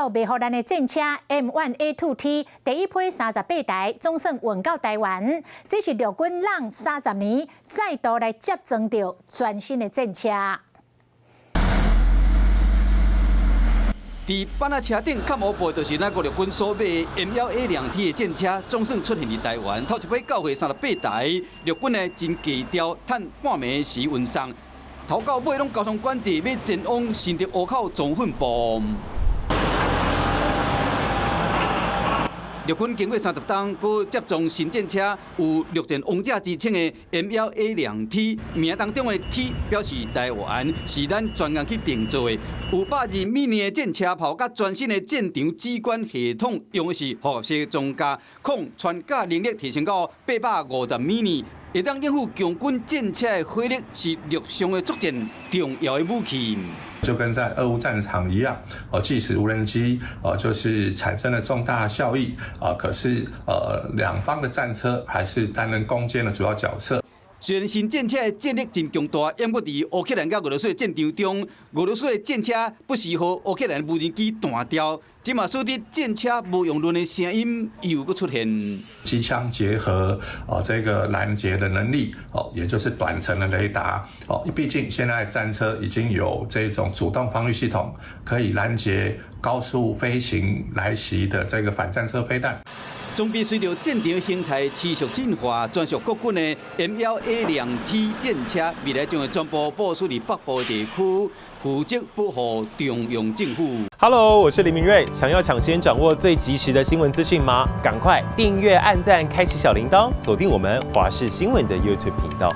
到賣予咱的戰車 M1A2T 第一批38台，總算運到台灣。這是陸軍等30年再度來接裝著全新的戰車。佇板仔車頂較無部就是咱國陸軍所買的 M1A2T 的戰車，總算出現佇台灣。頭一批到貨38台，陸軍呢真低調，趁半暝時運送。頭到尾攏交通管制，欲前往新竹湖口裝訓部。陸軍經過30冬，閣接裝新戰車，有陸戰王者之稱的 M1A2T，名當中的 T 表示台灣，是咱專工去訂做的。有120米的戰車炮，佮全新的戰場指觀系統，用的是複合式裝甲，抗穿甲能力提升到850米，會當應付強軍戰車的火力，是陸上的作戰重要的武器。就跟在俄烏戰場一樣，哦，即使無人機，哦，就是產生了重大效益，啊，可是，兩方的戰車還是擔任攻堅的主要角色。雖然新戰車的戰力真強大，毋過佇烏克蘭佮俄羅斯的戰場中，俄羅斯的戰車不時予烏克蘭無人機彈掉，這嘛使得戰車無用論的聲音又閣出現。機槍結合哦，這個攔截的能力哦，也就是短程的雷達哦，畢竟現在戰車已經有這種主動防禦系統，可以攔截高速飛行來襲的這個反戰車飛彈。裝備隨著戰場形態持續進化，專屬國軍的 M1A2T 戰車未來將會全部部署佇北部地區，負責保護中央政府。 Hello，我是林明瑞，想要搶先掌握最及時的新聞資訊嗎？趕快訂閱、按讚、開啟小鈴鐺，鎖定我們華視新聞的 YouTube 頻道。